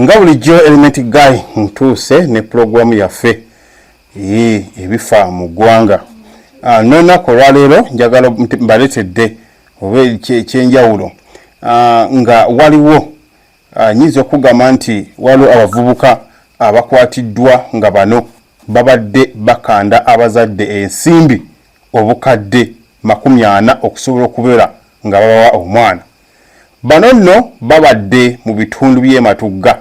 Nga bulijjo Element Guy ntuuse ne pulogulaamu yaffe ebifa mu ggwanga. N'olunaku olwaleero njagala mbaleetedde oba ekyenjawulo nga waliwo nyinza okugamba nti waliwo abavubuka abakwatiddwa nga bano babadde bakanda abazadde ensimbi obukadde 40 okusobola okubeera nga babawa omwana. Bano nno babadde mu bitundu by'e Matugga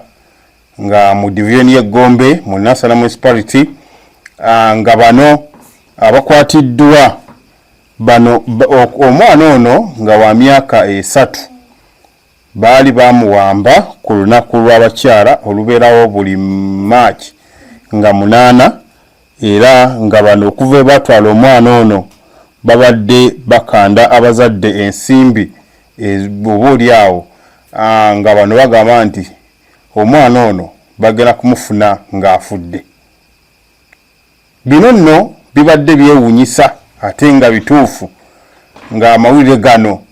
nga mu divizoni y'e Gombe mu Nansana Municipality, nga bano abakwatiddwa bano omwana ono nga wa myaka 3 baali bamuwamba ku lunaku lw'abakyala olubeerawo buli March nga 8, era nga bano okuva we batwala omwana ono babadde bakanda abazadde ensimbi oba oli awo, nga bano bagamba nti omwana ono bagenda kumufuna ng'afudde. Bino nno bibadde byewuunyisa ate nga bituufu, ng'amawulire gano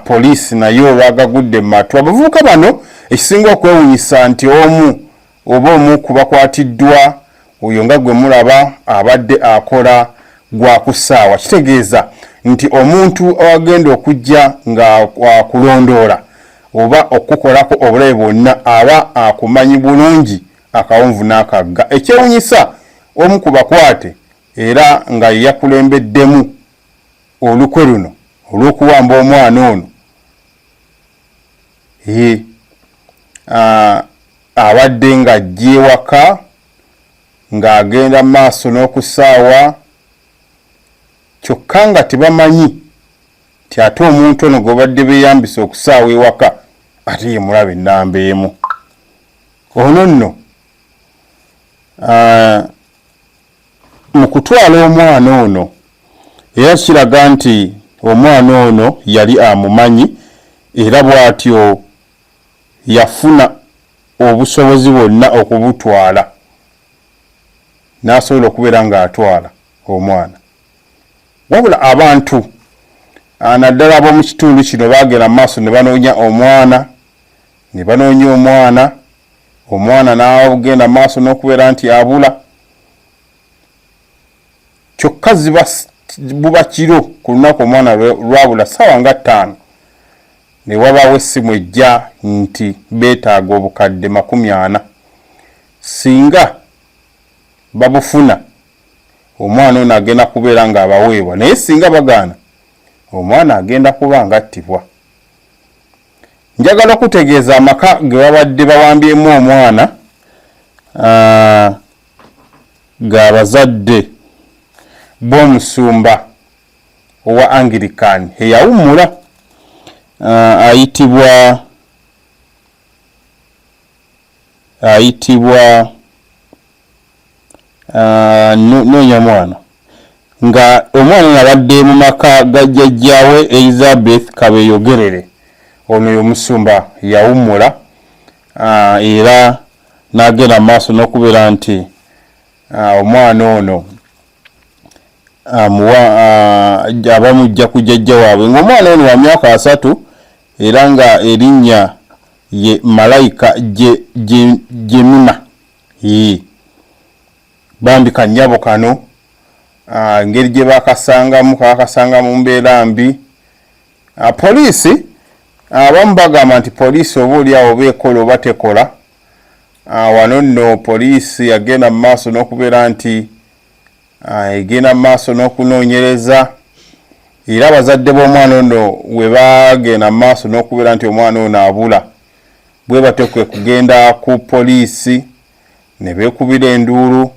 poliisi nayo olwagagudde mu matu. Abavubuka bano ekisinga okwewuunyisa nti omu oba omu ku bakwatiddwa oyo nga gwe mulaba abadde akola gwa ku ssaawa, kitegeeza nti omuntu agenda okujja nga akulondoola oba okukukolako obulabe bwonna aba akumanyi bulungi akawonvu n'akagga. Ekyewunyisa, omu ku bakwate era nga ye yakulembeddemu olukwe luno olw'okuwamba omwana ono ye abadde ng'ajja ewaka ng'agenda mu maaso n'okusaawa, kyokka nga tebamanyi nti ate omuntu ono gwe babadde beeyambisa okusaawa ewaka ate ye mulabe ennamba emu. Ono nno mu kutwala omwana ono era kiraga nti omwana ono yali amumanyi, era bw'atyo yafuna obusobozi bwonna okubutwala n'asobola okubeera ng'atwala omwana. Wabula abantu naddala ab'omu kitundu kino baagenda mu maaso ne banoonya omwana, ne banoonya omwana, omwana n'agenda mu maaso n'okubeera nti abula. Kyokka ziba buba kiro ku lunaku omwana lwabula ssaawa nga 5, ne wabaawo essimu ejja nti beetaaga obukadde 40, singa babufuna omwana ono agenda kubeera ng'abaweebwa, naye singa bagaana omwana agenda kuba ng'attibwa. Njagala okutegeeza amaka ge babadde bawambyemu omwana g'abazadde b'omusumba owa Anglican eyawummula ayitibwa noonya mwana, nga omwana ono abadde mu maka ga jjajjaawe Elizabeth Kabeeyogerere. Ono ye omusumba yawummula, era n'agenda mu maaso n'okubeera nti omwana ono amuwa abamujja ku jjajja waabwe, ng'omwana ono wa myaka 30 era nga erinnya ye Malayika Jemima. Bambi kannyabo kano engeri gye bakasangamu, kakasanga mu mbeera mbi. Poliisi, abamu bagamba nti poliisi oba oli awo oba ekola oba tekola. Wano nno poliisi yagenda mu maaso n'okubeera nti egenda mu maaso n'okunoonyereza, era abazadde b'omwana ono we bagenda mu maaso n'okubeera nti omwana ono abula, bwe batyo kwe kugenda ku poliisi ne beekubira enduulu.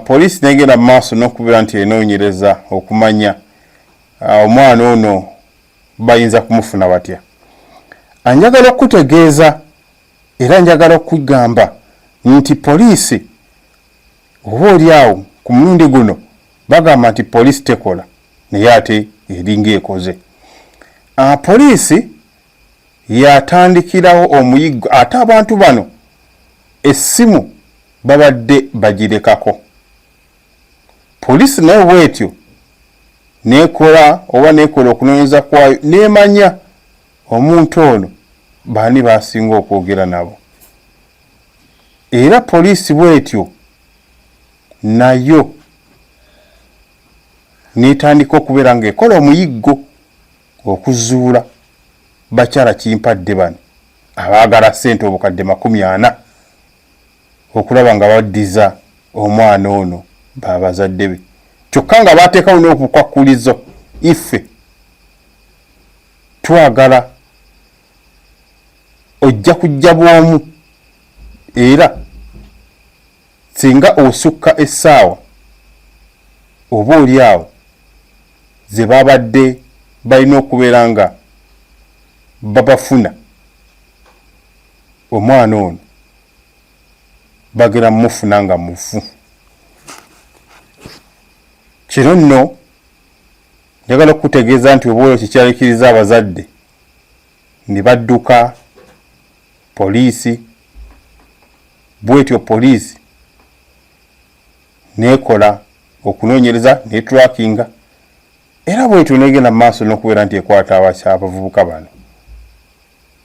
Poliisi n'egenda mu maaso n'okubeera nti enoonyereza okumanya omwana ono bayinza kumufuna batya. Njagala okukutegeeza era njagala okugamba nti poliisi oba oli awo ku mulundi guno bagamba nti poliisi tekola, naye ate eringa ekoze. Poliisi yatandikirawo omuyiggo, ate abantu bano essimu babadde bagirekako. Poliisi nayo bwetyo nekola oba nekola okunoonyereza kwayo nemanya omuntu ono baani basinga okwogera nabo. Era poliisi bwetyo nayo n'etandika okubeera ng'ekola omuyiggo okuzuula bakyala kimpadde bano abaagala ssente obukadde 40 okulaba nga baddiza omwana ono babazadde be, kyokka nga baateekawo n'obukwakkulizo iffe twagala ojja kujja bw'omu era singa osukka essaawa oba oli awo ze babadde balina okubeera nga babafuna, omwana ono bagenda mumufuna nga mufu. Kino nno njagala okukutegeeza nti oba oyo kikyalikiriza abazadde ne badduka poliisi, bwetyo poliisi nekola okunoonyereza netrakinga era bwetyo negenda mu maaso n'okubeera nti ekwata abavubuka bano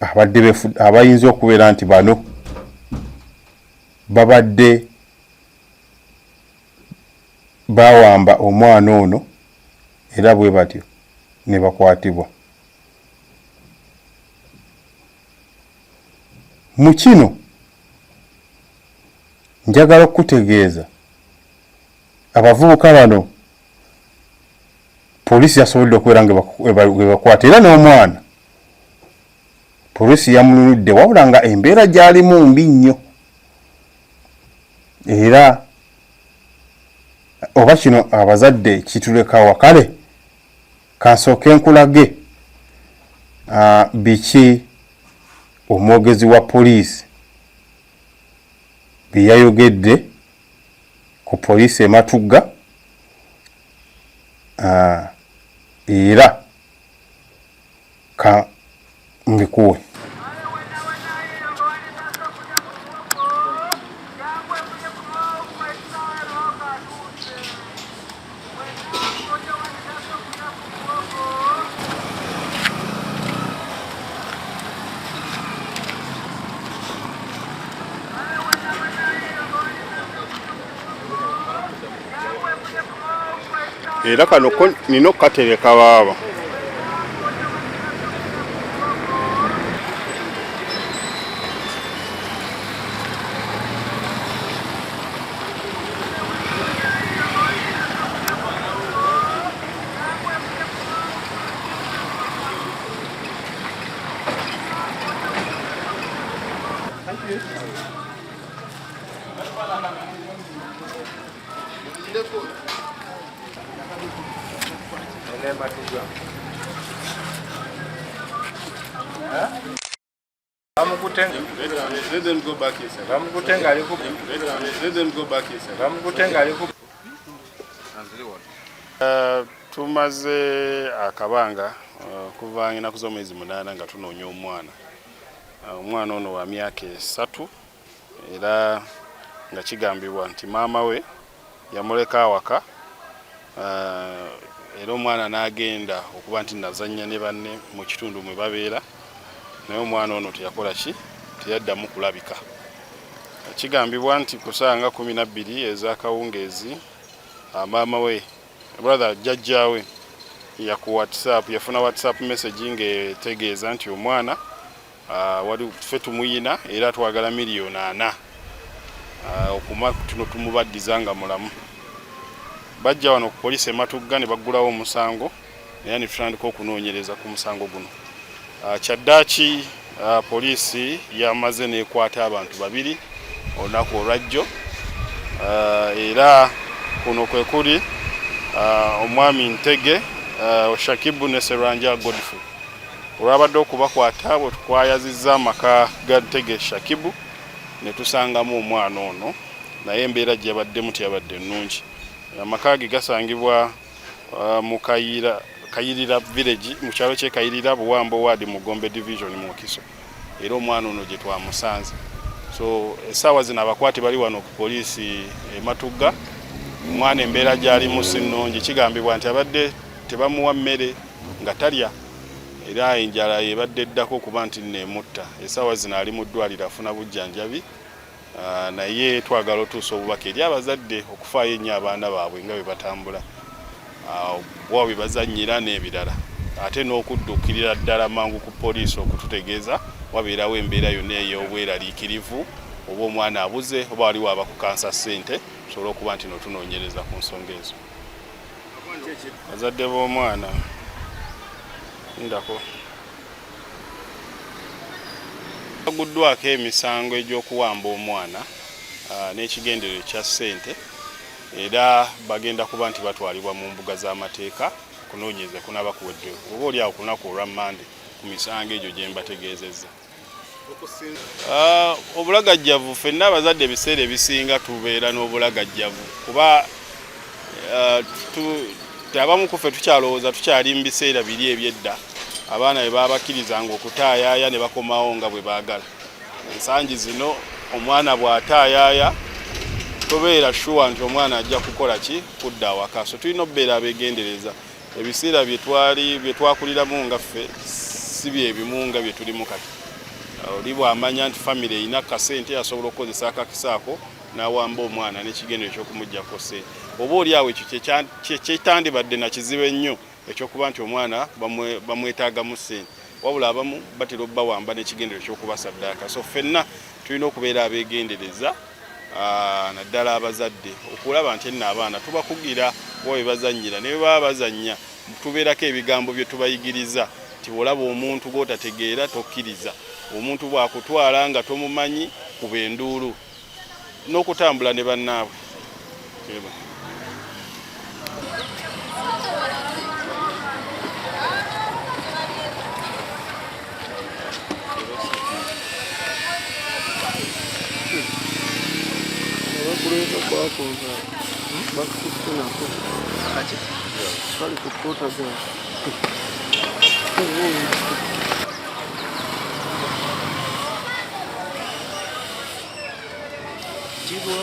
abadde abayinza okubeera nti bano babadde bawamba omwana ono era bwe batyo ne bakwatibwa. Mu kino njagala okukutegeeza abavubuka bano poliisi yasobodde okubeera nga ebakwata era n'omwana poliisi yamululudde, wabula nga embeera gy'alimu mbi nnyo era oba kino abazadde kitulekawa. Kale kansooke nkulage biki omwogezi wa poliisi bye yayogedde ku poliisi e Matugga, era ka mbikuwe. Era kano ko nina okukatereka baaba. Tumaze akabanga okuva ennaku z'omwezi 8 nga tunoonya omwana. Omwana ono wa myaka 3 era nga kigambibwa nti maama we yamuleka awaka, era omwana n'agenda okuba nti nazannya ne banne mu kitundu mwe babeera, naye omwana ono teyakola ki, teyaddamu kulabika. Kigambibwa nti ku ssaawa nga 12 ez'akawungeezi maama we, brother jjajjaawe yaku WhatsApp, yafuna WhatsApp message ng'etegeeza nti omwana wali ffe tumuyina era twagala 4,000,000 okuma tuno tumubaddiza nga mulamu. Bajja wano ku poliisi e Matugga ne baggulawo omusango era ne tutandika okunoonyereza ku musango guno. Kyaddaaki poliisi yamaze n'ekwata abantu 2 olunaku olwajjo, era kuno kwe kuli omwami Ntege Shakibu ne Serwanja Godfrey. Olwabadde okubakwata bwe twayazizza amaka ga Ntege Shakibu ne tusangamu omwana ono, naye embeera gye yabaddemu teyabadde nnungi. Amaka ge gasangibwa mu Kayirira village mu kyalo ky'e Kayirira, Buwambo ward mu Gombe division mu Wakiso, era omwana ono gye twamusanze. So essaawa zino abakwate bali wano ku poliisi e Matugga. Omwana embeera gy'alimu si nnungi, kigambibwa nti abadde tebamuwa mmere nga talya, era enjala ebadde eddako okuba nti nno emutta. Essaawa zino ali mu ddwaliro afuna bujjanjabi. Naye twagala otuusa obubaka eri abazadde okufaayo ennyo abaana baabwe nga bwe batambula, wa bwe bazannyira n'ebirala, ate n'okudduukirira ddala mangu ku poliisi okututegeeza wabeerawo embeera yonna ey'obweraliikirivu oba omwana abuze oba waliwo abakukansa ssente, tusobole okuba nti no tunoonyereza ku nsonga ezo. Bazadde b'omwana ndako baguddwako emisango egy'okuwamba omwana n'ekigendererwa ekya ssente era bagenda kuba nti batwalibwa mu mbuga z'amateeka okunoonyereza kunaaba kuwedde oba oli awo ku lunaku olwa Mmande ku misango egyo gye mbategeezezza. Obulagajjavu, ffenna abazadde ebiseera ebisinga tubeera n'obulagajjavu kuba abamu ku ffe tukyalowooza tukyali mu biseera biri eby'edda abaana bwe baabakkirizanga okutaayaaya ne bakomawo nga bwe baagala. Ensangi zino omwana bw'ataayaaya tobeera shuwa nti omwana ajja kukola ki kudda awaka, so tulina okubeera abeegendereza. Ebiseera bye twali bye twakuliramu nga ffe si bye bimu nga bye tulimu kati. Oli bw'amanya nti famire erina kasente asobola okukozesa akakisa ako n'awamba omwana n'ekigendererwa eky'okumuggyako ssente. Oba oli awo ekyo kyetandibadde na kizibu ennyo eky'okuba nti omwana bamwetaagamu ssente, wabula abamu batera obbawamba n'ekigendererwa eky'okubasaddaaka. So ffenna tulina okubeera abeegendereza naddala abazadde okulaba nti enno abaana tubakugira wa we bazannyira, ne bwe baba bazannya tubeerako ebigambo bye tubayigiriza nti bw'olaba omuntu gw'otategeera tokkiriza, omuntu bw'akutwala nga tomumanyi kuba enduulu n'okutambula ne bannaabwe.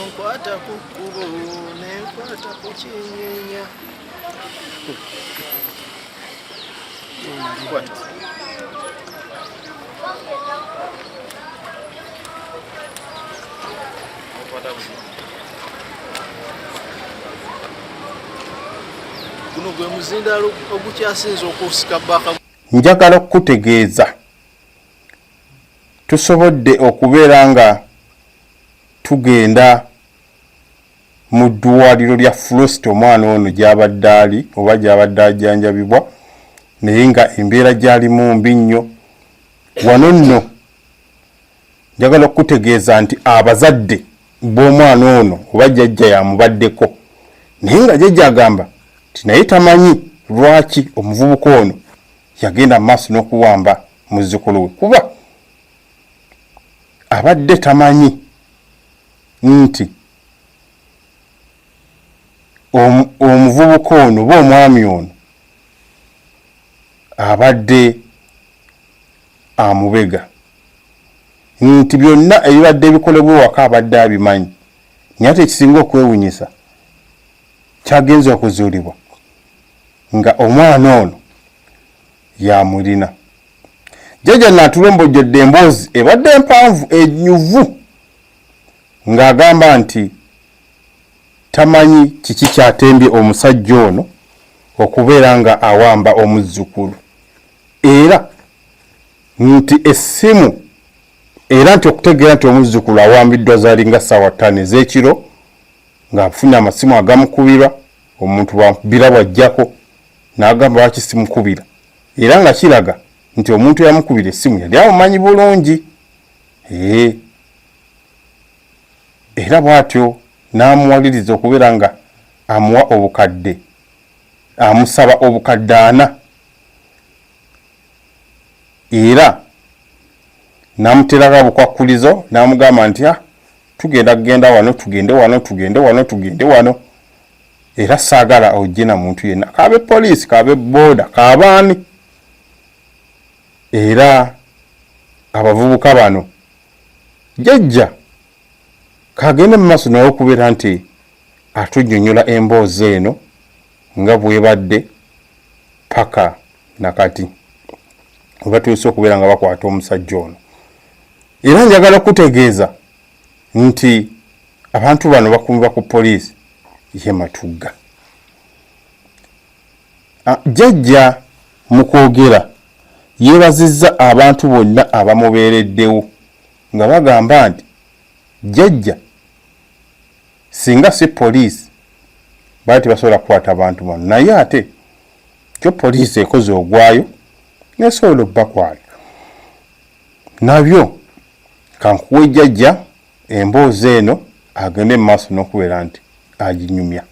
Nkwata ku kkubo ne nkwata ku kinyeenya. Guno gwe muzindaalo ogukyasinze okusika bbaaka. Njagala okukutegeeza tusobodde okubeera nga tugenda mu ddwaliro lya Frost omwana ono gy'abadde ali oba gy'abadde ajjanjabibwa naye nga embeera gy'alimu mbi nnyo. Wano nno njagala okukutegeeza nti abazadde b'omwana ono oba jjajja yamubaddeko naye nga jjajja agamba nti naye tamanyi lwaki omuvubuka ono yagenda mu maaso n'okuwamba muzzukulu we kuba abadde tamanyi nti omuvubuka ono oba omwami ono abadde amubega nti byonna ebibadde ebikolebwa ewaka abadde abimanyi, naye ate ekisinga okwewunyisa kyagenze okuzuulibwa nga omwana ono yamulina. Jjajja natulombojjedde emboozi ebadde empanvu enyuvu ng'agamba nti tamanyi kiki kyatembye omusajja ono okubeera nga awamba omuzzukulu era nti essimu era nti okutegeera nti omuzzukulu awambiddwa zaalinga ssaawa ttaano ez'ekiro ng'afunye amasimu agamukubirwa omuntu bwamukubira bw'ajjako n'agamba lwaki simukubira era nga kiraga nti omuntu eyamukubira essimu yali amumanyi bulungi ee era bw'atyo n'amuwaliriza okubeera nga amuwa obukadde amusaba obukadde ana era n'amuteerako obukwakkulizo n'amugamba nti ah, tugenda kugenda wano tugende wano tugende wano tugende wano era saagala ojje na muntu yenna kaabe poliisi kaabe booda kaabaani era abavubuka bano jajja kagende mu maaso naye okubeera nti atunyonyola emboozi eno nga bwebadde paka nakati webatuuse okubeera nga bakwata omusajja ono era njagala kutegeeza nti abantu bano bakuumibwa ku poliisi ye Matugga. Jjajja mu kwogera yeebazizza abantu bonna abamubeereddewo nga bagamba nti jjajja singa si poliisi baali tebasobola kukwata bantu bano naye ate kyo poliisi ekoze ogwayo nesobola obbakwata nabyo kankuwe jjajja emboozi eno agende mu maaso n'okubeera nti aginyumya.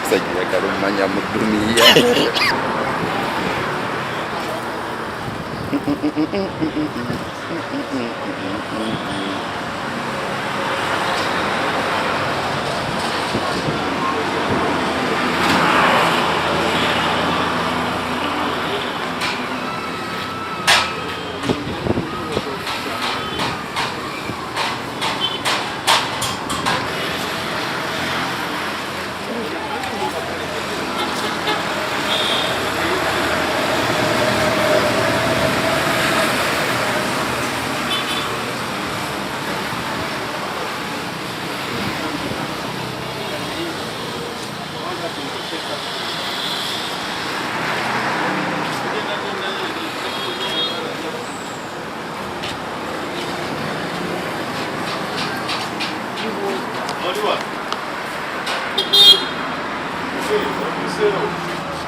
Sajja omanya mu duniya.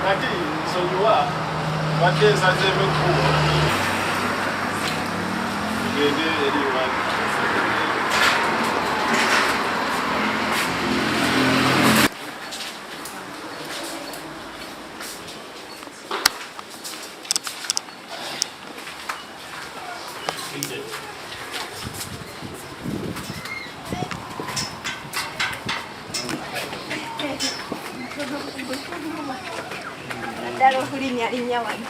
Kati nsonyiwa badde nsazeemu ekkubo tugende eri Uganda. Naddala okulinnya linnya wano.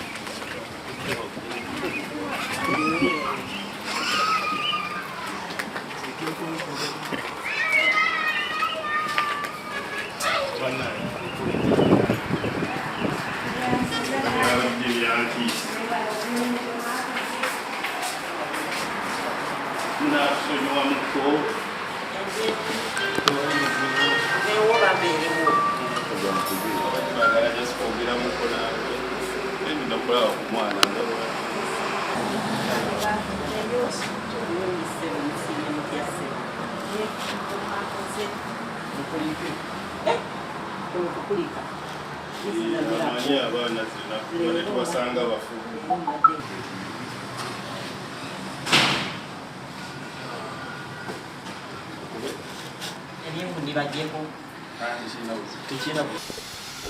Amanyi abaana zina tubasanga bafu.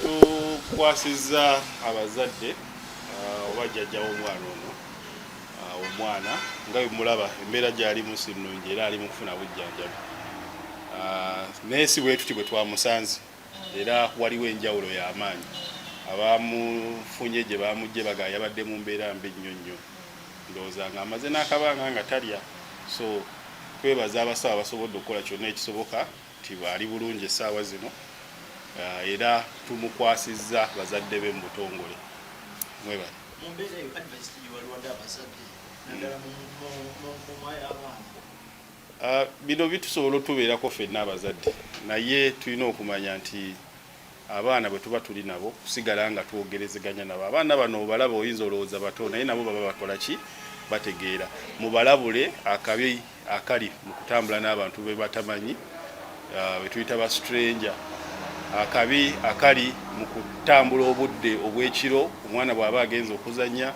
Tukwasizza abazadde oba jjajja w'omwana ono omwana nga bwe mulaba embeera gy'alimu si nnungi era ali mu kufuna bujjanjabi naye si bwe tuti bwe twamusanze era waliwo enjawulo y'amaanyi abamufunye gye bamujje baga yabadde mu mbeera mbi nnyo nnyo ndowooza ng'amaze n'akabanga nga talya so twebaza abasawo abasobodde okukola kyonna ekisoboka nti ali bulungi essaawa zino era tumukwasizza bazadde be mu butongole. Mwebale. Mu mbeera eyo advice ki gyewaliwadde abazadde naddala mu nkuuma y'abaana? Bino bitusobola otubeerako ffenna abazadde naye tulina okumanya nti Abaana bwe tuba tuli nabo kusigala nga twogerezeganya nabo. Abaana bano obalaba oyinza olowooza bato naye nabo baba bakola ki? Bategeera. Mubalabule akabi akali mu kutambula n'abantu be batamanyi be tuyita ba stranger, akabi akali mu kutambula obudde obw'ekiro. Omwana bw'aba agenze okuzannya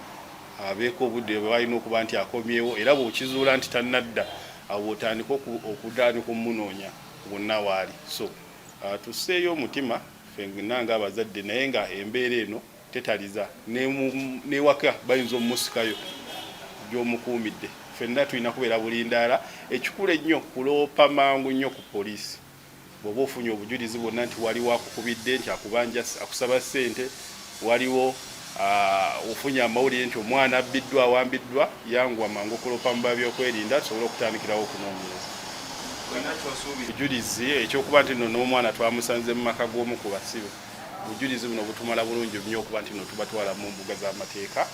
abeeko obudde bwe balina okuba nti akomyewo, era bw'okizuula nti tannadda awo bw'otandika okutandika omumunoonya wonna waali. So tusseeyo omutima ffenna ng'abazadde naye nga embeera eno tetaliza n'ewaka bayinza omumusikayo gy'omukuumidde. Ffenna tulina kubeera bulindaala. Ekikulu ennyo kuloopa mangu nnyo ku poliisi bw'oba ofunye obujulizi bwonna nti waliwo akukubidde nti akubanja akusaba ssente, waliwo ofunye amawulire nti omwana abbiddwa awambiddwa, yanguwa mangu okuloopa mu babyokwerinda tusobole okutandikirawo okunoonyereza. Bujulizi ekyokuba nti nno n'omwana twamusanze mu maka g'omu ku basibe, obujulizi buno butumala bulungi nnyo okuba nti nno tubatwala mu mbuga z'amateeka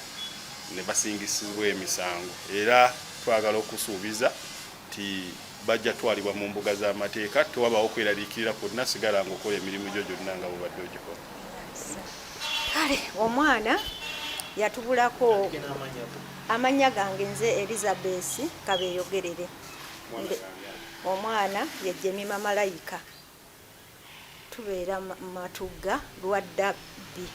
ne basingisibwa emisango, era twagala okusuubiza nti bajja twalibwa mu mbuga z'amateeka. Tewabaawo kweraliikirira kwonna, sigala ng'okola emirimu gyo gyonna nga bw'obadde ogikola. Kale omwana yatubulako. Amannya gange nze Elizabeth Kabeeyogerere. Omwana ye Jemima Malayika. Tubeera Matugga Lwadda B.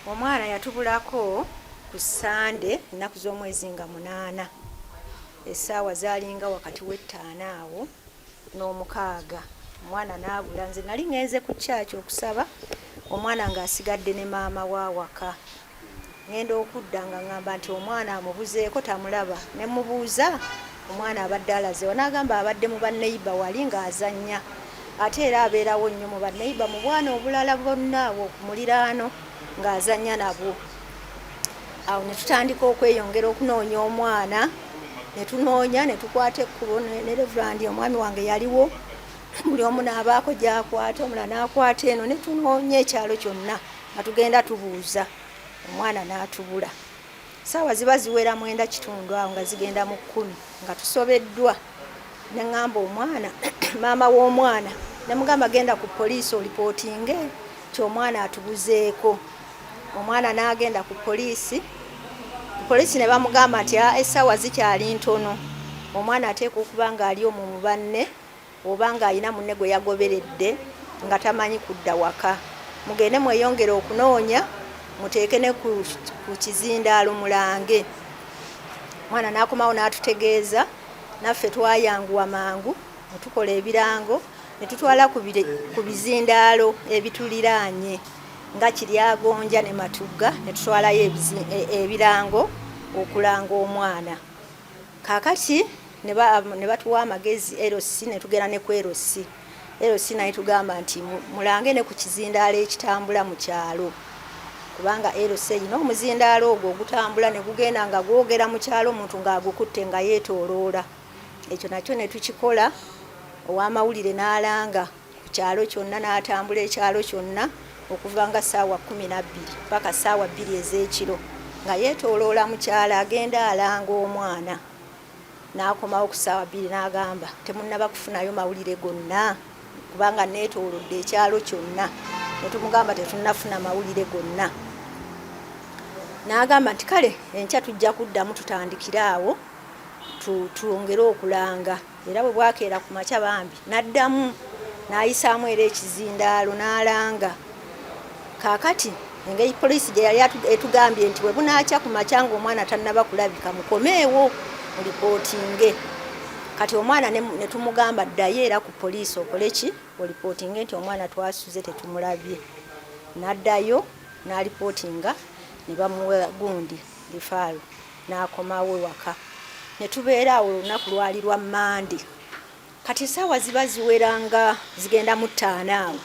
Omwana yatubulako ku Ssande ennaku z'omwezi nga 8. Essaawa zaalinga wakati w'ettaano awo n'omukaaga. Omwana n'abula. Nze nali ŋŋenze ku church okusaba, omwana ng'asigadde ne maama we awaka. Ŋŋenda okudda nga ŋŋamba nti omwana amubuzeeko tamulaba. Ne mmubuuza omwana abadde alaze wa? N'agamba abadde mu banneyiba wali ng'azannya. Ate era abeerawo nnyo mu banneyiba mu bwana obulala bwonna awo ku muliraano ng'azannya nabwo. Awo ne tutandika okweyongera okunoonya omwana, ne tunoonya ne tukwata ekkubo ne Reverand omwami wange yaliwo, buli omu n'abaako gy'akwata, omulala n'akwata eno ne tunoonya ekyalo kyonna nga tugenda tubuuza, omwana n'atubula. Ssaawa ziba ziwera 9:15 awo nga zigenda mu 10 nga tusobeddwa. Ne ŋŋamba omwana, maama w'omwana ne mugamba genda ku poliisi olipootinge nti omwana atubuzeeko. Omwana n'agenda ku poliisi, ku poliisi ne bamugamba nti essaawa zikyali ntono, omwana ateekwa okuba ng'ali omwo mu banne oba ng'alina munne gwe yagoberedde nga tamanyi kudda waka. Mugende mweyongere okunoonya, muteeke ne ku kizindaalo mulange. Omwana n'akomawo n'atutegeeza, naffe twayanguwa mangu ne tukola ebirango ne tutwala ku bizindaalo ebituliraanye nga Kiryagonja ne Matugga ne tutwalayo ebirango okulanga omwana. Kaakati ne batuwa amagezi LC ne tugenda ne ku LC. LC naye tugamba nti mulange ne ku kizindaalo ekitambula mu kyalo, kubanga LC erina omuzindaalo ogwo ogutambula ne gugenda nga gwogera mu kyalo omuntu ng'agukutte nga yeetooloola. Ekyo nakyo ne tukikola, ow'amawulire n'alanga ku kyalo kyonna n'atambula ekyalo kyonna okuva nga ssaawa 12 paka ssaawa 2 ez'ekiro nga yeetooloola mu kyalo agenda alanga omwana. N'akomawo ku ssaawa 2 n'agamba temunnaba kufunayo mawulire gonna kubanga neetoolodde ekyalo kyonna. Ne tumugamba tetunnafuna mawulire gonna. N'agamba nti kale enkya tujja kuddamu tutandikire awo twongere okulanga. Era bwe bwakeera ku makya bambi n'addamu n'ayisaamu era ekizindaalo n'alanga. Kaakati engeri poliisi gye yali etugambye nti bwe bunaakya ku makya ng'omwana tannaba kulabika mukomeewo mulipootinge. Kati omwana ne tumugamba ddayo era ku poliisi okole ki, olipootinge nti omwana twasuze tetumulabye. N'addayo n'alipootinga ne bamuwa gundi lifaalo n'akomawo ewaka. Ne tubeera awo olunaku lwali lwa Mmande. Kati essaawa ziba ziwera nga zigenda mu ttaano awo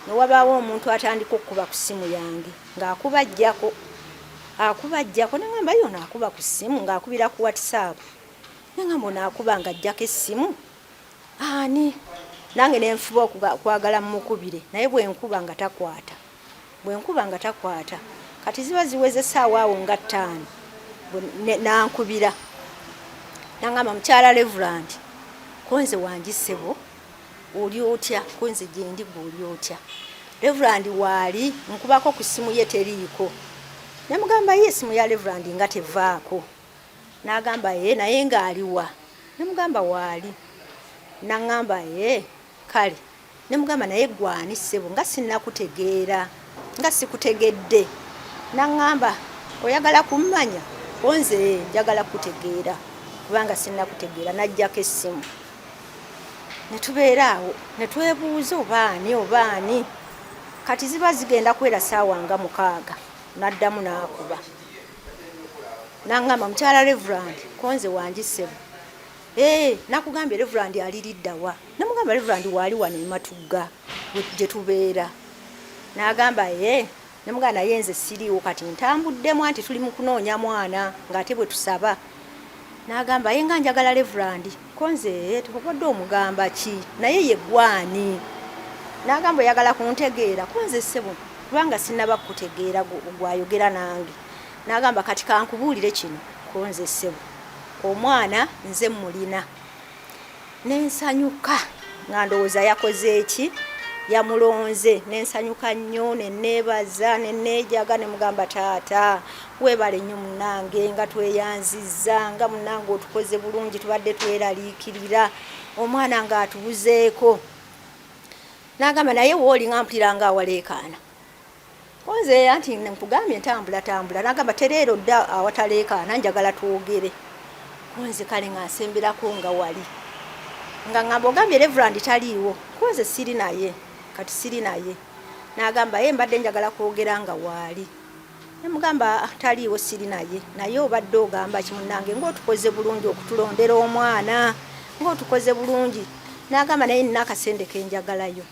ne wabaawo omuntu atandika okukuba ku ssimu yange ng'akuba ajjako, akuba ajjako ne ŋŋamba ye ono akuba ku ssimu ng'akubira ku WhatsApp. Ne ŋŋamba ono akuba ng'ajjako essimu ani? Nange ne nfuba okwagala mmukubire naye bwe nkuba nga takwata. Bwe nkuba nga takwata. Kati ziba ziweze essaawa awo nga ttaano n'ankubira n'aŋŋamba mukyala Reverand ko nze wangi ssebo. Oli otya? Ko nze gyendi, gwe oli otya? Reverand waali? Nkubako ku ssimu ye teriiko. Ne mugamba ye essimu ya Reverand nga tevaako. N'agamba ye naye ng'aliwa? Ne mugamba waali. N'aŋŋamba ye kale. Ne mugamba naye ggwe ani ssebo nga sinnakutegeera, nga sikutegedde. N'aŋŋamba oyagala kummanya? Ko nze njagala kukutegeera kubanga sinnakutegeera. N'aggyako essimu. Ne tubeera awo ne twebuuza oba ani oba ani. Kati ziba zigenda kuwera ssaawa nga 6 n'addamu n'akuba. N'aŋŋamba mukyala Reverand, ko nze wangi ssebo. Ee, nakugambye Reverand ali lidda wa? Ne mugamba Reverand waali wano e Matugga gye tubeera. N'agamba ee, ne mugamba naye nze siriiwo kati ntambuddemu anti tuli mu kunoonya mwana ng'ate bwe tusaba. N'agamba ye nga njagala Reverand. Ko nze ee, obadde omugamba ki? Naye ye ggwe ani? N'agamba oyagala kuntegeera? Ko nze ssebo kubanga sinnaba kukutegeera gw'ayogera nange. N'agamba kati kankubuulire kino. Ko nze ssebo omwana nze mmulina. Ne nsanyuka nga ndowooza yakoze ki? Yamulonze. Ne nsanyuka nnyo ne neebaza ne neejaga ne mugamba taata weebale nnyo munnange nga tweyanzizza nga munnange otukoze bulungi tubadde tweraliikirira omwana ng'atubuzeeko. N'agamba naye wooli nga mpulira nga awaleekaana. Nze anti nkugambye ntambulatambula. N'agamba tereera odda awataleekaana njagala twogere. Nze kale nga nsemberako nga wali. Nga ŋŋamba ogambye Reverand taliiwo. Ko nze siri naye kati siri naye. N'agamba ye mbadde njagala kwogera nga waali. Ne mugamba taliiwo siri naye. Naye obadde ogamba ki munnange ng'otukoze bulungi okutulondera omwana ng'otukoze bulungi. N'agamba naye nina akasente ke njagalayo.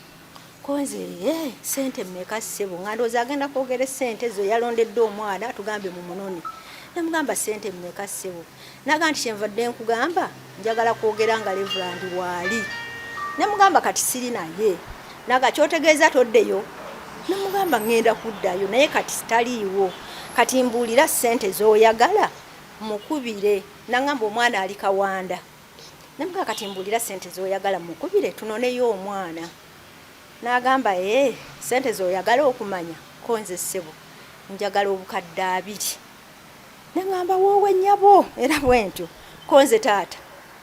Ko nze ee ssente mmeka ssebo? Nga ndowooza agenda kwogera essente ezo yalondedde omwana atugambe mu munone. Ne mugamba ssente mmeka ssebo? N'agamba nti kyenvadde nkugamba njagala kwogera nga Reverand waali. Ne mugamba kati siri naye. N'agamba ky'otegeeza toddeyo? Ne mugamba ŋŋenda kuddayo naye kati taliiwo. Kati mbuulira ssente z'oyagala mukubire. N'aŋŋamba omwana ali Kawanda. Ne mugamba kati mbuulira ssente z'oyagala mukubire tunoneyo omwana. N'agamba ee ssente z'oyagala okumanya? Ko nze ssebo njagala obukadde 20. Ne ŋŋamba woowe nnyabo era bwentyo. Ko nze taata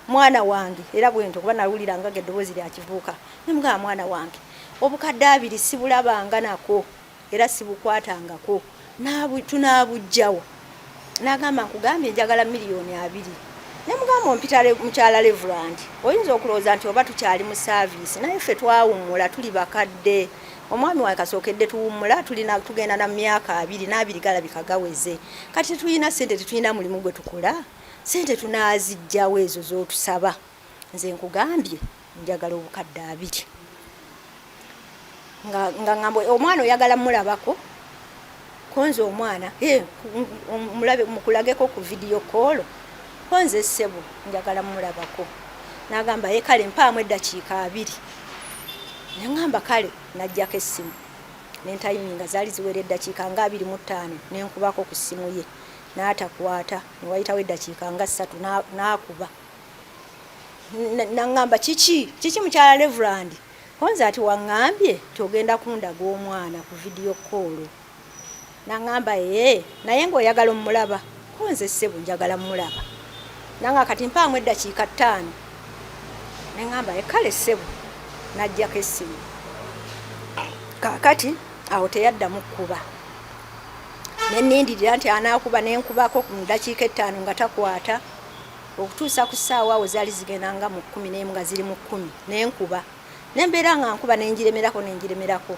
mwana wange era bwentyo kuba nawulira nga eddoboozi lya kivuuka. Ne mugamba mwana wange obukadde 20 sibulabanga nako era sibukwatangako tunaabuggyawa. N'agamba nkugambye njagala 20,000,000. Ne mugamba ompita mukyala Reverand oyinza okulowooza nti oba tukyali mu saaviisi naye ffe twawummula tuli bakadde. Omwami wange kasookedde tuwummula tulina tugenda na myaka 20 n'abiri galabika gaweze. Kati tetulina ssente tetulina mulimu gwe tukola ssente tunaaziggyawa ezo z'otusaba. Nze nkugambye njagala obukadde 20. Nga ŋŋamba omwana oyagala mmulabako? Ko nze omwana mulabe mukulageko ku video call? Ko nze ssebo njagala mmulabako. N'agamba ye kale mpaamu eddakiika 20. Ne ŋŋamba kale n'aggyako essimu. Ne ntayiminga zaali ziwera eddakiika nga 25 ne nkubako ku ssimu ye. N'atakwata ne wayitawo eddakiika nga 3 n'akuba. N'aŋŋamba kiki? Kiki mukyala Reverand? Ko nze ati waŋŋambye nti ogenda kundaga omwana ku video call. N'aŋŋamba ee naye ng'oyagala omulaba? Ko nze ssebo njagala mmulaba. N'aŋŋamba kati mpaamu eddakiika 5. Ne ŋŋamba ee kale ssebo. N'aggyako essimu. Kaakati awo teyaddamu kkuba. Ne nnindirira nti anaakuba ne nkubako mu ddakiika 5 nga takwata. Okutuusa ku ssaawa awo zaali zigenda nga mu 11 nga ziri mu 10 ne nkuba. Ne mbeera nga nkuba ne ngiremerako ne ngiremerako.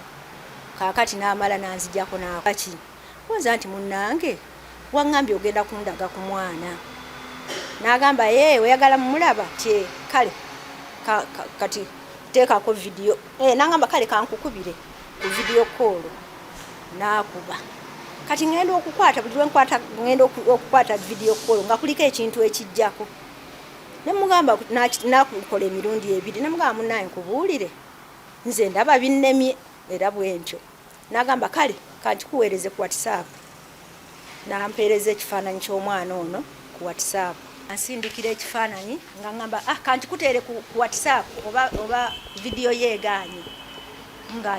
Kaakati n'amala n'anzigyako n'aki. Ko nze anti munnange waŋŋambye ogenda kundaga ku mwana. N'agamba ee oyagala mmulaba? Nti kale kati teekako vidiyo. N'aŋŋamba kale kankukubire ku vidiyo call. N'akuba. Kati ŋŋenda okukwata buli lwe nkwata ŋŋenda okukwata vidiyo call nga kuliko ekintu ekijjako. Ne mugamba n'akukola emirundi 2 ne mugamba munnange nkubuulire nze ndaba binnemye era bwe ntyo. N'agamba kale kankikuweereze ku WhatsApp. N'ampeereza ekifaananyi ky'omwana ono ku WhatsApp. Ansindikira ekifaananyi nga ngamba, ah, kankikuteere ku WhatsApp oba vidiyo yeegaanye, nga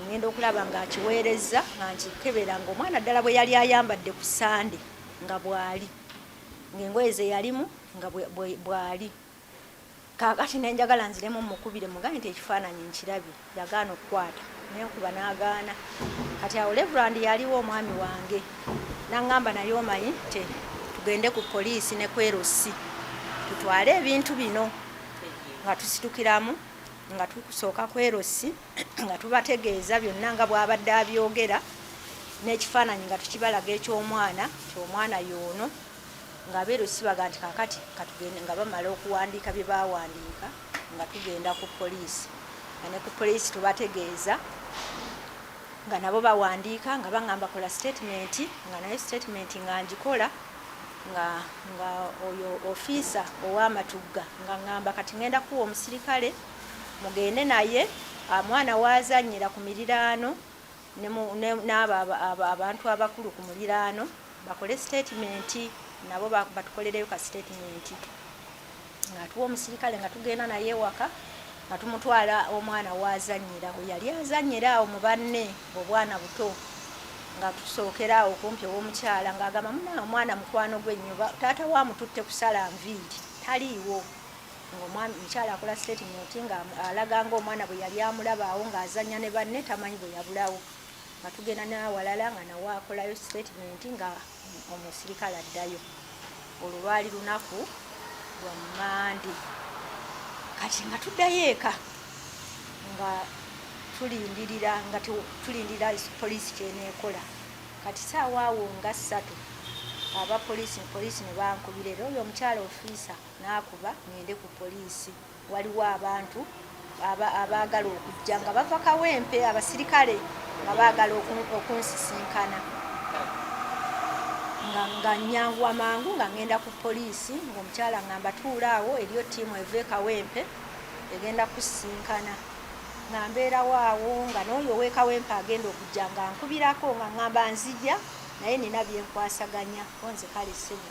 ngenda okulaba ng'akiweereza, nga nkikebera ng'omwana ddala bwe yali ayambadde ku Sande nga bw'ali, ng'engoye ze yalimu nga bw'ali. Kaakati ne njagala nziremu mukubire mugambe nti ekifaananyi nkirabye, yagaana okukwata, nenkuba n'agaana. Kati awo Reverand yaliwo omwami wange n'aŋŋamba, naye omanyi te tugende ku poliisi ne ku LC tutwale ebintu bino, nga tusitukiramu nga tusooka ku LC, nga tubategeeza byonna nga bw'abadde abyogera n'ekifaananyi nga tukibalaga eky'omwana, ky'omwana y'ono, nga aba LC baga nti kaakati katugende, nga bamala okuwandiika bye baawandiika nga tugenda ku poliisi, nga ne ku poliisi tubategeeza, nga nabo bawandiika, nga baŋŋamba kola statement, nga naye statement nga ngikola, nga oyo ofiisa ow'amatugga nga ŋŋamba kati ŋŋenda kuwa omusirikale mugende naye mwana waazannyira ku miriraano n'abo abantu abakulu ku muliraano bakole statement, nabo batukolereyo ka statement. Ng'atuwa omusirikale nga tugenda naye ewaka, nga tumutwala omwana waazannyira, we yali azannyira awo mu banne obwana buto, nga tusookera awo kumpi ow'omukyala, ng'agamba muna omwana mukwano gwe nnyo, taata we amututte kusala nviiri, taliiwo. Ng'omwami mukyala akola statement nga alaga ng'omwana bwe yali amulaba awo ng'azannya ne banne, tamanyi bwe yabulawo. Nga tugenda n'awalala nga nawe akolayo statement, nga omusirikale addayo. Olwo lwali lunaku lwa Mande. Kati nga tuddayo eka nga tulindirira, nga tulindira poliisi kyeneekola. Kati saawa awo nga 3 aba poliisi ne bankubira, era oyo omukyala ofiisa n'akuba ngende ku poliisi, waliwo abantu abaagala okujja nga bava Kawempe, abasirikale nga baagala okunsisinkana. Nga nyanguwa mangu nga ngenda ku poliisi, ng'omukyala ngamba tuula awo, eriyo ttiimu eva e Kawempe egenda kusisinkana. Nga mbeerawo awo, nga n'oyo ow'e Kawempe agenda okujja nga nkubirako nga ngamba nzija, naye nina byenkwasaganya nze. Kale ssebo,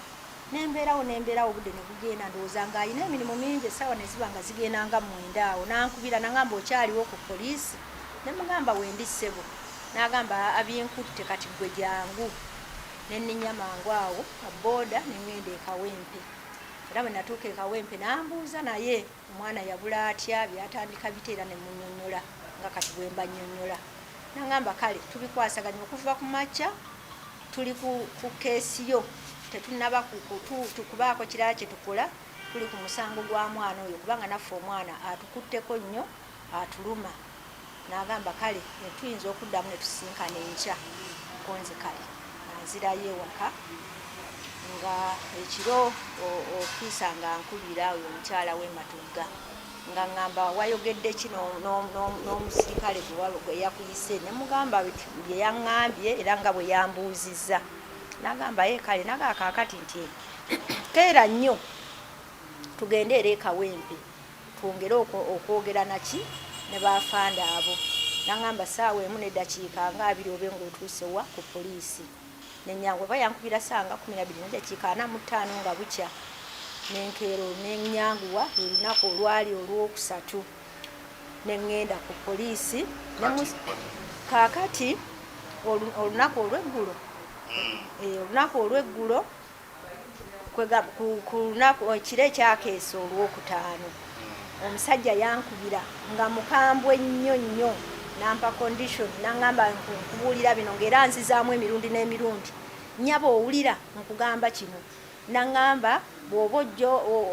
nembeerawo nembeerawo, obudde ne bugenda, ndowooza ng'alina emirimu mingi. Essaawa ne ziba nga zigenda nga 9 awo, n'ankubira n'angamba, okyaliwo ku poliisi? Ne mugamba wendi ssebo. N'agamba abinkutte, kati gwe jangu. Ne nninnya mangu awo ka booda ne ŋŋenda e Kawempe. Era bwe natuuka e Kawempe n'ambuuza naye omwana yabula atya, byatandika bitya, era ne munnyonnyola nga kati bwe mbannyonnyola. N'aŋŋamba kale tubikwasaganya, okuva ku makya tuli ku keesi yo, tetunnaba kubaako kirala kye tukola, tuli ku musango gwa mwana oyo, kubanga naffe omwana atukutteko nnyo, atuluma. N'agamba kale tuyinza okuddamu ne tusisinkana enkya. Konze kale nga nzirayo ewaka, nga ekiro ofiisa nga nkubira oyo omukyala w'e Matugga, nga ŋŋamba wayogedde ki n'omusirikale gwe yakuyise? Ne mugamba bye yaŋŋambye era nga bwe yambuuzizza. N'agamba ye kale, n'agamba kaakati nti keera nnyo tugende era e Kawempe twongere okwogera naki ne baafande abo. N'aŋŋamba 1:20 obe ng'otuuse wa ku poliisi. Nenyanguwa, oba yankubira ssaawa nga 12:45 nga bukya, nenkeera nenyanguwa. Lwe lunaku olwali olwokusatu ne ŋŋenda ku poliisi. Kaakati olunaku olw'eggulo, olunaku olw'eggulo, ku lunaku ekiro ekyakeesa olwokutaano, omusajja yankubira nga mukambwe nnyo nnyo, nampa condition, naŋŋamba nkubuulira bino, ng'era nzizaamu emirundi n'emirundi, nnyaba owulira nkugamba kino. Naŋŋamba bw'oba ojja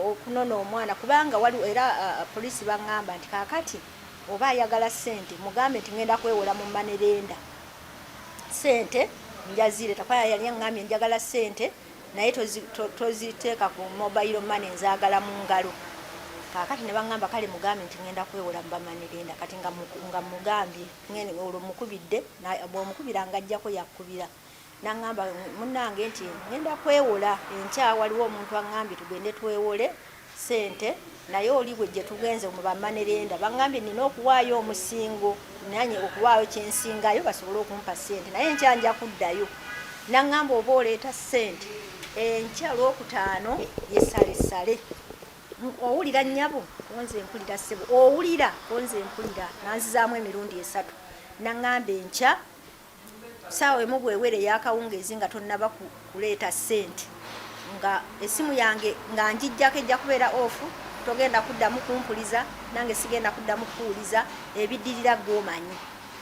okunona omwana, kubanga waliwo era poliisi baŋŋamba nti kaakati oba ayagala ssente mugambe nti ŋŋenda kwewola mu money lender, ssente njazireeta, kuba yali aŋŋambye njagala ssente naye toziteeka ku mobile money, nzaagala mu ngalo. Kaakati ne baŋŋamba kale mugambe nti ŋŋenda kwewola mu ba money lender. Kati nga mugambye, olwo mukubidde, bw'omukubira ng'ajjako yakkubira, naŋŋamba munnange nti ŋŋenda kwewola enkya, waliwo omuntu aŋŋambye tugende twewole ssente, naye oli bwe gye tugenze mu ba money lender baŋŋambye nina okuwaayo omusingo, nanye okuwaayo kyensingayo basobole okumpa ssente, naye enkya nja kuddayo. Naŋŋamba oba oleeta ssente. Enkya Lwokutaano ye ssalessale. Owulira nnyabo? Konze mpulira ssebo. Owulira? Konze mpulira. Nanzizaamu emirundi esatu. Naŋŋamba enkya saawa emu bwewera ey'akawungeezi nga tonnaba kuleeta ssente nga essimu yange nga ngiggyako ejja kubeera off, togenda kuddamu kumpuliza nange sigenda kuddamu kukuwuliza, ebiddirira ggwe omanyi.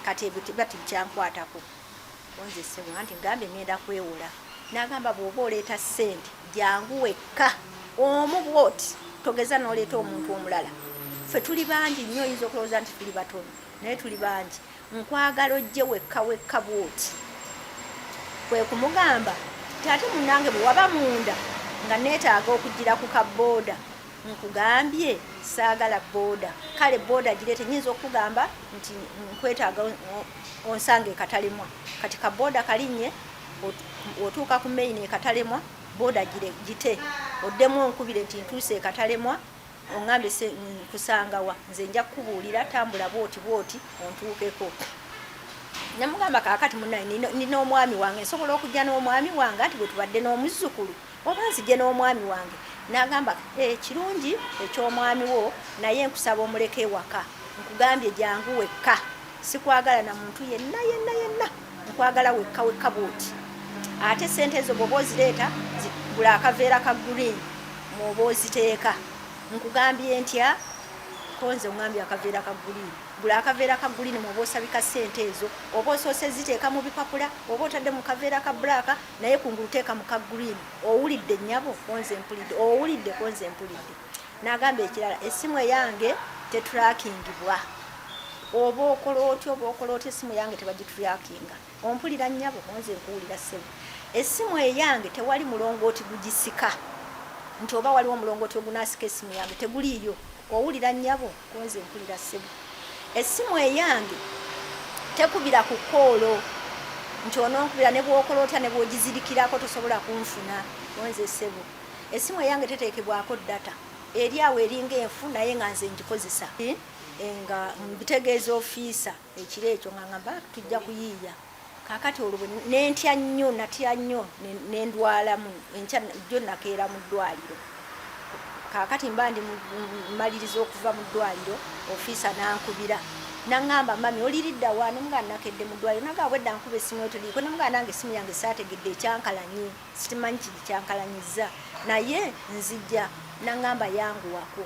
Kati ebyo biba tebikyankwatako. Nze ssebo anti ngambye ngenda kwewola. N'agamba bw'oba oleeta ssente jangu wekka omu bw'oti togeza n'oleeta omuntu omulala. Ffe tuli bangi nnyo oyinza okulowooza nti tuli batono naye tuli bangi. Nkwagala ojje wekka wekka bw'oti. Kwe kumugamba nti ate munnange bwe waba munda nga neetaaga okugira ku ka bbooda nkugambye saagala bbooda. Kale bbooda gireete nnyinza okukugamba nti nkwetaaga onsange e Katalemwa. Kati ka bbooda kalinnye otuuka ku main e Katalemwa bbooda gite oddemu onkubire nti ntuuse e Katalemwa Ongambe se nkusanga wa nze nja kukubuulira tambula bwoti bwoti ontuukeko. Namugamba kaakati munaye nina omwami wange nsobola okujja n'omwami wange anti bwe tubadde n'omuzzukulu oba nzije n'omwami wange. N'agamba eh, kirungi eky'omwami wo naye nkusaba omuleke ewaka nkugambye jangu wekka sikwagala na muntu yenna yenna yenna nkwagala wekka wekka bwoti ate sente ezo bwoba ozireeta gula akaveera ka green mwoba oziteeka nkugambye ntya konze ongambye akaveera ka green gula akaveera ka green mwoba osabika sente ezo oba osoose ziteeka mu bipapula oba otadde mu kaveera ka black naye kungulu teeka mu ka green owulidde nyabo konze mpulidde owulidde konze mpulidde nagamba ekirala esimu eyange tetrakingibwa oba okola otya oba okola otya esimu yange tebagitrakinga Ompulira nnyabo? Nze nkuwulira ssebo. Essimu eyange tewali mulongooti gugisika nti oba waliwo omulongooti ogunaasika essimu yange teguliiyo. Owulira nnyabo? Ko nze mpulira ssebo. Essimu eyange tekubira ku kkoolo nti ononkubira ne bw'okola otya ne bw'ogizirikirako tosobola kunfuna. Ko nze ssebo. Essimu eyange teteekebwako data, eri awo eringa enfu naye nga nze ngikozesa. Nga mbitegeeza ofiisa. Ekiro ekyo nga ngamba tujja kuyiiya. Kaakati olwo bwe ne ntya nnyo, natya nnyo ne ndwalamu. Enkya jjo nakeera mu ddwaliro. Kaakati mba ndi mmaliriza okuva mu ddwaliro, ofiisa n'ankubira n'aŋŋamba, Mami oli lidda wa? Ne mugamba nakedde mu ddwaliro. N'agamba obwedda nkuba essimu yo teriiko. Ne mugamba nange essimu yange saategedde ekyankalanye, simanyi kigikyankalanyizza naye nzija. N'aŋŋamba yanguwako.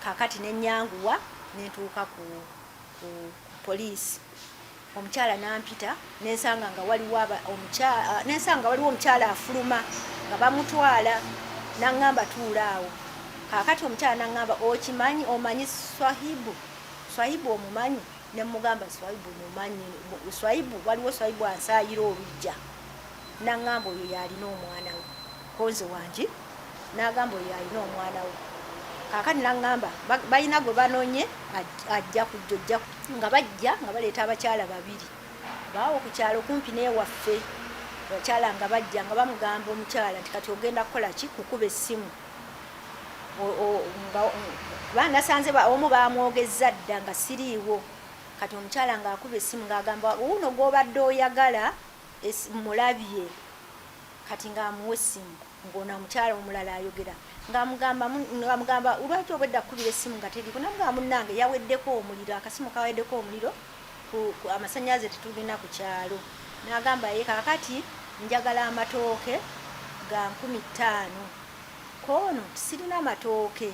Kaakati ne nnyanguwa ne ntuuka ku ku poliisi omukyala n'ampita nensanga nga waliwo nensanga nga waliwo omukyala afuluma nga bamutwala n'aŋŋamba tuula awo kaakati omukyala n'aŋŋamba okimanyi omanyi swahibu swahibu omumanyi ne mugamba swahibu mumanyi swahibu waliwo swahibu ansaayira olujja n'aŋŋamba oyo y'alina omwana we konze wangi N'agamba oyo alina omwana we. Kaakati n'aŋŋamba, Balina gwe banonye, ajja kujja, ojja. Nga bajja nga baleeta abakyala babiri baawo ku kyalo kumpi n'ewaffe. Abakyala nga bajja nga bamugamba omukyala nti kati ogenda kukola ki? Kukuba essimu. Kuba nasanze omu baamwogezza dda nga siriiwo. Kati omukyala ng'akuba essimu ng'agamba wuuno gw'obadde oyagala mmulabye. Kati ng'amuwa essimu. Ng'ono omukyala omulala ayogera ng'amugamba ng'amugamba lwaki obwedda kukubira essimu nga teriiko namugamba munnange yaweddeko omuliro akasimu kaweddeko omuliro ku amasannyalaze tetulina ku kyalo n'agamba ye kaakati njagala amatooke ga 50,000 koono sirina matooke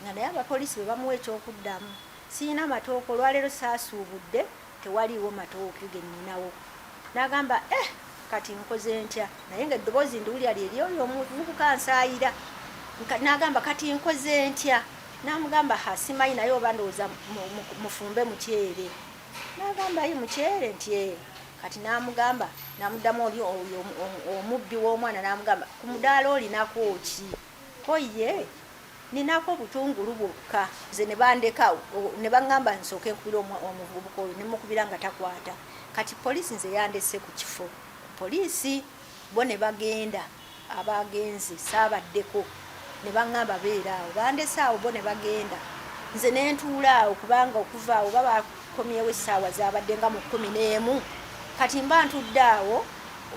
nga naye abapoliisi bwe bamuwa eky'okuddamu sirina matooke olwaleero saasuubudde tewaliiwo matooke ge nninawo N'agamba, Eh, kati nkoze ntya? Naye nga eddoboozi ndiwulira lye ly'oyo omuvubuka ansaayira. N'agamba, Kati nkoze ntya? N'amugamba, Ha, simanyi, naye oba ndowooza mufumbe muceere. N'agamba, Yi, muceere? Nti, Ee. Kati n'amugamba, n'amuddamu oli oyo omubbi w'omwana, n'amugamba, Ku mudaala olinako ki? Ko ye, Ninako butungulu bwokka. Nze ne bandeka ne baŋŋamba nsooke nkubire omuvubuka oyo ne mmukubira nga takwata. Kati poliisi nze yandese ku kifo ku poliisi bo ne bagenda abaagenze saabaddeko ne baŋŋamba beera awo. Bandese awo bo ne bagenda nze ne ntuula awo kubanga okuva awo oba baakomyewo essaawa zaabadde nga mu 11 kati mba ntudde awo.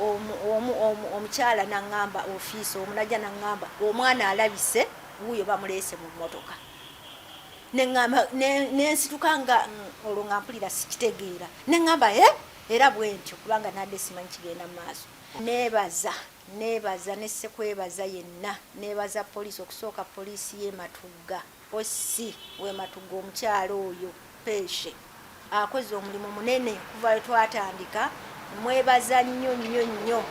Omukyala naŋŋamba ofiisi omu najja naŋŋamba omwana alabise, wuuyo bamuleese mu mmotoka. Neŋŋamba nensituka nga olwo nga mpulira sikitegeera, neŋŋamba e era bwentyo kubanga nadde simanyi kigenda mu maaso. Neebaza, neebaza ne ssekwebaza yenna, neebaza poliisi, okusooka poliisi y'e Matugga, OC w'e Matugga omukyala oyo Peeshe akoze omulimu munene okuva lwe twatandika. Mwebaza nnyo nnyo nnyo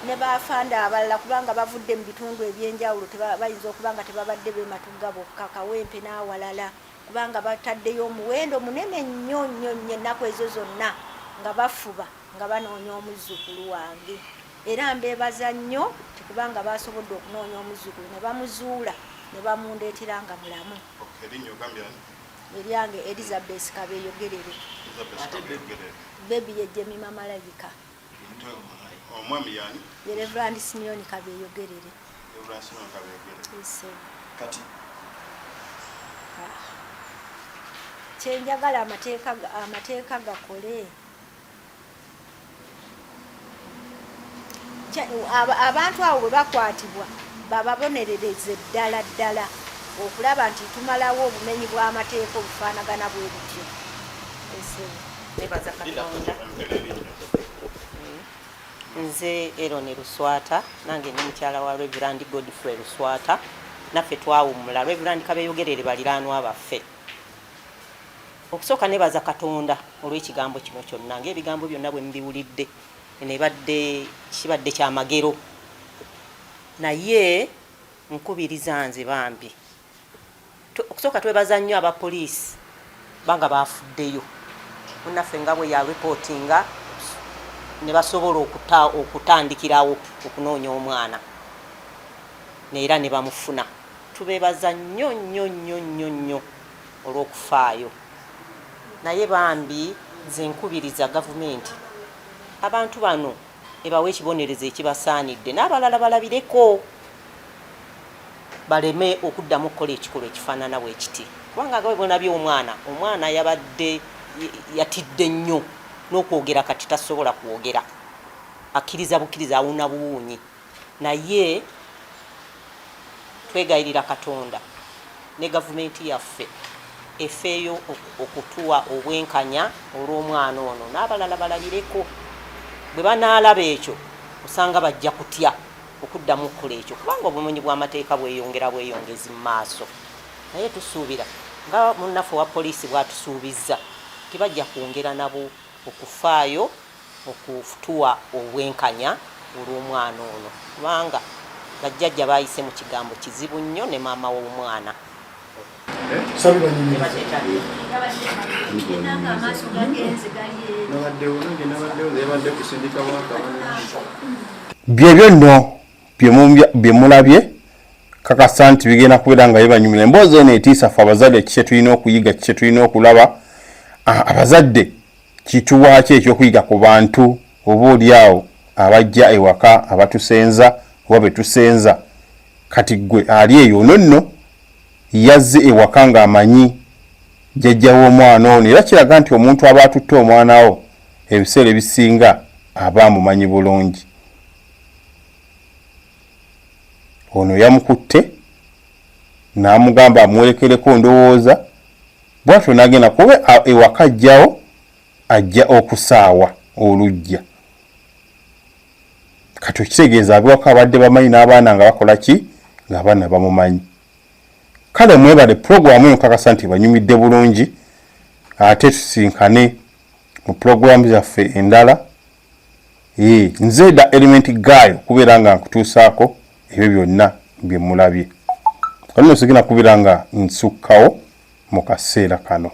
ne baafande abalala kubanga bavudde mu bitundu eby'enjawulo, bayinza okuba nga tebabadde b'e Matugga bokka, Kawempe n'awalala, kubanga bataddeyo omuwendo munene nnyo nnyo nnyo ennaku ezo zonna nga bafuba nga banoonya omuzzukulu wange. Era mbeebaza nnyo nti kubanga baasobodde okunoonya omuzzukulu ne bamuzuula ne bamundeetera nga mulamu. Eryange Elizabeth Kabeeyogerere. Baby ye Jemima Malayika. Omwami yani? Ye Reverend Simeon Kabeeyogerere. Reverend Simeon Kabeeyogerere. Kati ah. Kyenjagala amateeka gakole. Abantu abo bwe bakwatibwa bababonerereze ddala ddala okulaba nti tumalawo obumenyi bw'amateeka obufaanagana bwe butyo. Nebaza Katonda. Nze Eroni Luswata, nange ndi mukyala wa Reverand Godfrey Luswata. Naffe twawummula Reverand Kabeyogerere baliraanwa baffe. Okusooka nebaza Katonda olw'ekigambo kino kyonna, ng'ebigambo byonna bwe mubiwulidde, eno ebadde kibadde kya magero. Naye nkubiriza nze bambi, okusooka twebaza nnyo aba poliisi banga baafuddeyo munnaffe nga bwe ya reportinga ne basobola okutandikirawo okunoonya omwana neera ne bamufuna. Tubeebaza nnyo nnyo nnyo nnyo nnyo olw'okufaayo. Naye bambi nze nkubiriza gavumenti abantu bano ebawe ekibonerezo ekibasaanidde n'abalala balabireko baleme okuddamu okukola ekikolwa ekifaanana bwe kiti kubanga nga bwe omwana omwana yabadde yatidde nnyo n'okwogera kati tasobola kwogera, akkiriza bukkiriza, awuuna buwuunyi. Naye twegayirira Katonda ne gavumenti yaffe efeeyo okutuwa obwenkanya olw'omwana ono n'abalala balabireko. Bwe banaalaba ekyo osanga bajja kutya okuddamu okukola ekyo kubanga obumenyi bw'amateeka bweyongera bweyongezi mu maaso. Naye tusuubira nga munnaffe owa poliisi bw'atusuubizza nti bajja kwongera nabo okufaayo okutuwa obwenkanya olw'omwana ono kubanga bajjajja baayise mu kigambo kizibu nnyo ne maama w'omwana. Byebyo nno bye mulabye, kakasa nti bigenda kubeera nga bibanyumira. Emboozi eno etiisa ffe abazadde, ki kyetulina okuyiga, ki kyetulina okulaba abazadde, kituwa ki ekyokuyiga ku bantu oba oli awo abajja ewaka abatusenza oba betusenza. Kati gwe ali eyo, ono nno yazze ewaka ng'amanyi jjajja w'omwana ono, era kiraga nti omuntu aba atutte omwana wo ebiseera ebisinga aba amumanyi bulungi. Ono yamukutte n'amugamba amuwerekereko, ndowooza bwatyo n'agenda kuba ewaka ajjawo ajja okusaawa olujja. Kati okitegeeza abewaka abadde bamanyi n'abaana nga bakola ki, ng'abaana bamumanyi. Kale mwebale pulogulaamu eno, nkakasa nti banyumidde bulungi, ate tusinkane mu pulogulaamu zaffe endala. Nze da Element Guy okubeera nga nkutuusaako ebyo byonna bye mulabye. Kano sigenda kubeera nga nsukkawo mu kaseera kano.